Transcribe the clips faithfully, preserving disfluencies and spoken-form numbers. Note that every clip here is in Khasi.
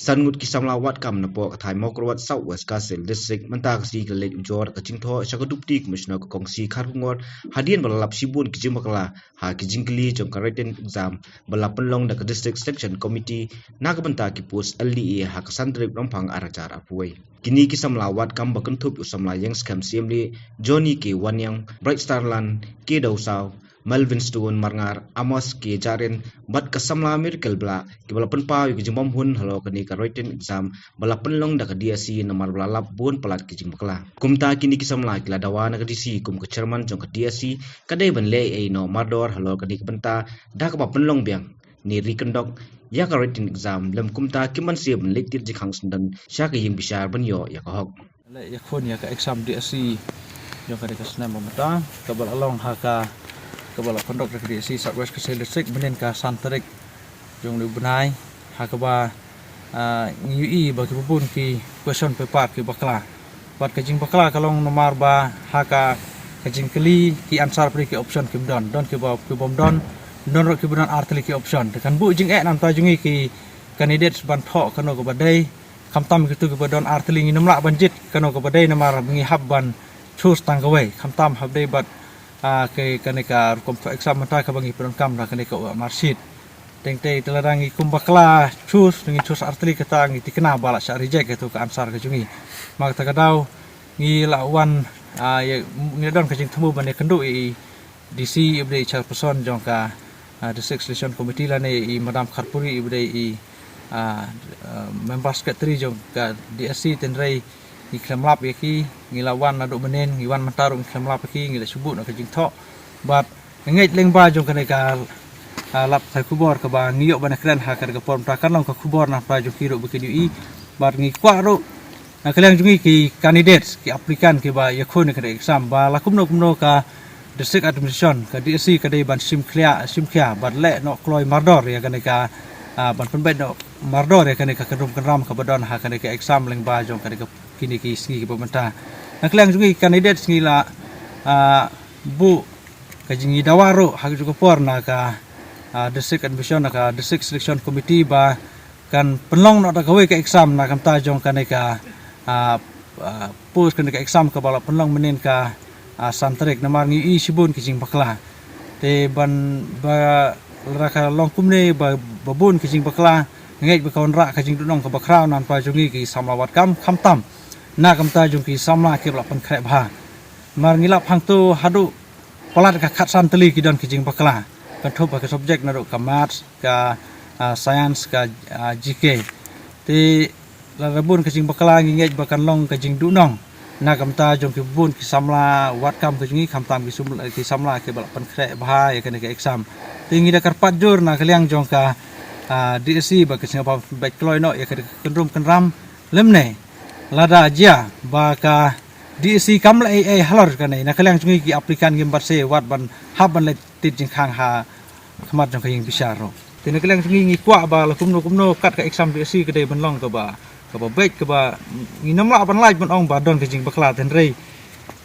San ngut ki samla wad kam napoh ka thaiñ Mawkyrwat, South West Khasi Hills District, mynta ka sngi ki la leit ujor da ka jingthoh sha ka Deputy Commissioner ka Kongsi Kharkongor, hadien ba la lap shibun ki jingbakla ha ki jingkylli jong ka written exam ba la pynlong da ka District Selection Committee na ka bynta ki post L D A ha ka san tarik Rymphang ar hajar arphew wei. Kine ki samla wad kam ba kynthup ïa u samla Ïengskhem Siemlieh, Johnny K Wanniang, Bright Starland K Dewsaw, Melvin Stone Marngar, Amos K Jairin, bad ka samla Miracle Blah, kiba la pynpaw ïa ka jingbymhun halor kane ka written exam ba la pynlong da ka D S C namar ba la lap bun palat ki jingbakla. Kumta kine ki samla ki la dawa na ka D C kum ka chairman jong ka D S C, ka dei ban leh ei noh mardor halor kane ka bynta da kaba pynlong biang ne reconduct ïa ka written exam, lym kumta kim banse ban leit tied jingkhang syndon sha ka ïing bishar ban ïoh ïa ka hok. Leh ïakhun ïa ka exam D S C jong ka dei ka snem ba mynta, kaba la long ha ka, kaba la conduct da ka D S C South West Khasi Hills District mynnin ka san tarik jong une u bnai, ha kaba, ah, ngi ïohi ba kiba bun ki question paper ki bakla. Bad ka jingbakla ka long namar ba ha ka, ka jingkylli ki answer pdeng ki option kim don, don kiba, kibym don, don ruh kiba don ar tylli ki option. Te kan buh jingeh na ka bynta jong ngi ki candidates ban thoh kano kaba dei, khamtam kito kiba don ar tylli, ngim lah ban jied kano kaba dei namar ngi hap ban choose tang kawei, khamtam hap dei bad, ah, ka, kane ka rukom thoh exam mynta kaba ngi pyndonkam da kane ka marksheet. Teng tei te lada ngi kum bakla choose, ngi choose ar tylli, kata ngi thikna ba la shah reject kato ka answer ka jong ngi. Namar kata ka daw ngi la wan, ah, ïa, ngi la don ka jingthmu ban ïakynduh ïa i D C, i ba dei i chairperson jong ka, ah, District Selection Committee, lane i Madam Kharpuri, i ba dei i, ah, ah, member secretary jong ka D S C, hynrei ngi khlem lap ïa ki, ngi la wan naduh mynnin, ngi wan mynta ruh ngi khlem lap ïa ki, ngi la shu buh noh ka jingthoh. Bad nga ngeit lyngba jong kane ka, ah, lap khubor kaba ngi ïoh ban ïakren ha kane ka por mynta, kan long ka khubor na ka bynta jong ki ruh ba kin ïohi. Bad ngi kwah ruh na ka liang jong ngi ki candidates, ki applicant kiba ïakhun ïa kane ka exam, ba la kumno kumno ka District Administration, ka D S C ka dei ban shim khia, shim khia bad leh noh kloi mardor ïa kane ka, ah, ban pynbeit noh mardor ïa kane ka kyndrum kyndram kaba don ha kane ka exam lyngba jong kane ka, kine ki sngi kiba mynta. Na ka liang jong ngi ki candidates ngi la, ah, buh ka jingïadawa ruh ha kajuh ka por na ka, ah, District Administration, na ka District Selection Committee ba kan pynlong noh da kawei ka exam na ka bynta jong kane ka, ah, ah, post, kane ka exam kaba la pynlong mynnin ka, ah, san tarik, namar ngi ïohi shibun ki jingbakla. Te ban ba lada ka long kumne ba, ba bun ki jingbakla, nga ngeit ba ka wanrah ka jingduhnong kaba khraw na ka bynta jong ngi ki samla wad kam, khamtam na ka bynta jong ki samla kiba la pynkhreh bha. Namar ngi lap hangto haduh palat ka khatsan tylli ki don ki jingbakla, kynthup ha ka subject naduh ka maths, ka, ah, science, ka, ah, G K. Te lada bun ka jingbakla, ngi ngeit ba kan long ka jingduhnong na ka bynta jong ki bun ki samla wad kam ka jong ngi, khamtam ki sum-, ki samla kiba la pynkhreh bha ïa kane ka exam. Te ngi da kyrpad jur na ka liang jong ka, ah, D S C ba ka sngewbha beit kloi noh ïa kane ka kyndrum kyndram, lymne lada jia ba ka D S C kam leh ei ei halor kane, na ka liang jong ngi ki applicant ngim banse wat ban hap ban leit tied jingkhang ha khmat jong ka ïing bishar ruh. Te na ka liang jong ngi ngi kwah ba la kumno kumno kat ka exam D S C ka dei ban long kaba, kaba beit, kaba ngim lah ban lait ban ong ba don ka jingbakla, hynrei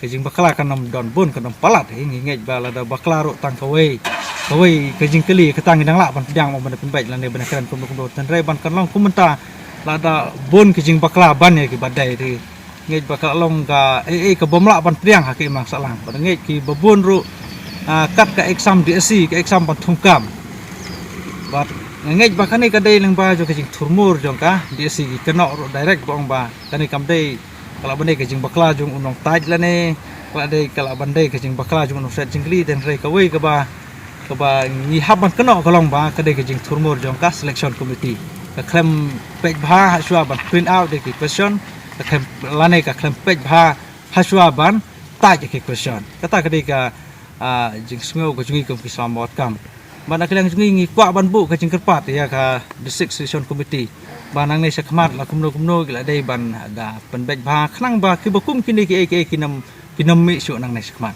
ka jingbakla kan ym don bun, kan ym palat hi. Ngi ngeit ba lada bakla ruh tang kawei, kawei ka jingkylli, kata ngi dang lah ban pdiang, ban pynbeit lane ban kren kumno kumno, hynrei ban kan long kum mynta, lada bun ka jingbakla ban ïa kiba dei, te ngeit ba ka la long ka ei ei kabym lah ban pdiang ha ka imlang sahlang. Bad ngeit kiba bun ruh, ah, kat ka exam D S C, ka exam ban thungkam. Bad ngeit ba kane ka dei lyngba jong ka jingthurmur jong ka D S C, ki kynnoh ruh direct ba ong ba kane kam dei, ka lah ban dei ka jingbakla jong u nongtait lane ka lah dei, ka lah ban dei ka jingbakla jong u nongset jingkylli, hynrei kawei kaba, kaba ngi hap ban kynnoh ka long ba ka dei ka jingthurmur jong ka selection committee. Ka khlem peit bha hashwa ban print out ïa ki question, ka khlem, lane ka khlem peit bha hashwa ban tait ïa ki question. Kata ka dei ka, ah, jingsngew ka jong ngi kum ki samla wad kam. Bad na ka liang jong ngi ngi kwah ban buh ka jingkyrpad ïa ka District Selection Committee ba nangne shakhmat la kumno kumno ki la dei ban da pynbeit bha, khnang ba kiba kum kine kiei kiei kin ym, kin ym mih shuh nangne shakhmat.